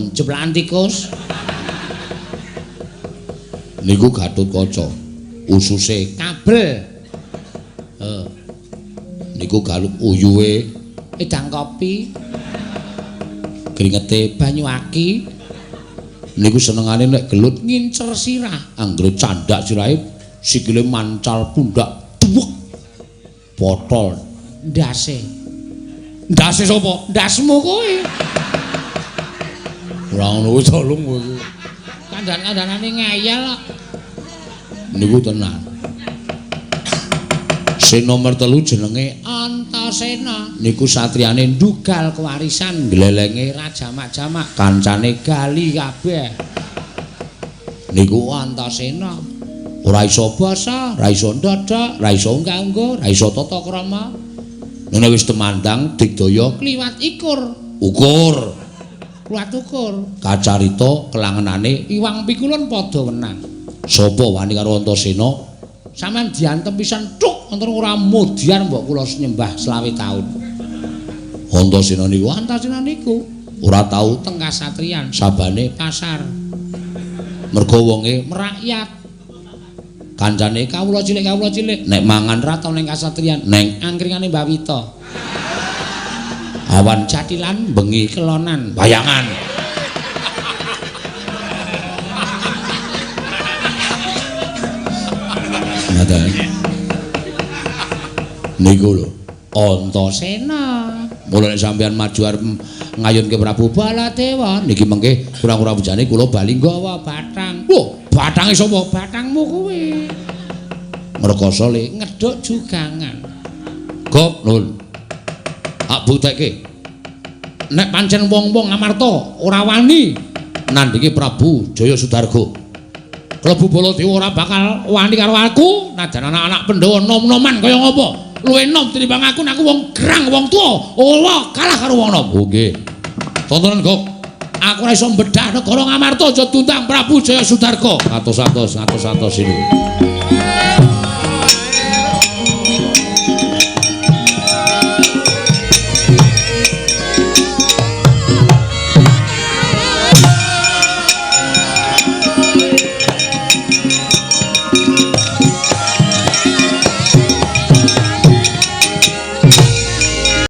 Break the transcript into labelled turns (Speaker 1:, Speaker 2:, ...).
Speaker 1: Adom jeplakan tikus. Niku Gatotkaca. Ususe kabel. Heeh. Niku galup uyuhe edang kopi. Kringete banyu aki. Niku senengane nek gelut ngincer sirah. Anggere candhak sirahe sikile mancal pundak tuwek. Potol ndase. Ndase sapa? Ndasmu kowe. Ora ngono kuwi to lung kowe. Kandhan-kandhanane ngeyel kok. Niku tenan. Sing nomor 3 jenenge Antasena. Niku satriyane ndugal kewarisan glelenge rajamak-jamak kancane gali kabeh. Niku Antasena. Ora iso basa, ora iso ndodhok, ora iso unggah-ungguh, ora iso tata krama. Nek wis temandang digdaya kliwat ikur, ukur. Kliwat ukur. Kacarita kelangenane iwang pikulun padha wenang. Sapa wani karo Antasena? Sampeyan diantem pisan thuk wonten ora mudyar mbok kula nyembah 25 taun. Antasena niku, Antasena niku ora tau teng kasatriyan, sabane pasar. Mergo wonge merakyat. Kancane kawula cilik nek mangan ra tau ning kasatriyan, neng angkringane Mbah Wita. Awan jathilan, bengi kelonan, bayangan. Ngaten. Niku lho, Antasena. Mula nek sampeyan maju arep ngayunke Prabu Baladewa niki mengke kurang-kurang bejane kula bali nggawa bathang. Lho, bathange sapa? Bathangmu kuwi. Ngrekoso le ngedhuk jugangan. Gop, Nun. Tak buktekke. Nek pancen wong-wong Amarta ora wani nandhingi Prabu Jaya Sudarga. Klebu Baladewa ora bakal wani karo aku, najan anak-anak Pandhawa nom-noman kaya ngapa. Luwih enom tinimbang aku, nek aku wong gerang, wong tuwa, ora kalah karo wong nom. Oh nggih. Tontonan Gop. Aku ora iso mbedah negara Ngamarta aja diundang Prabu Jaya Sudarga. Ngatos-atos, ngatos-atos ini.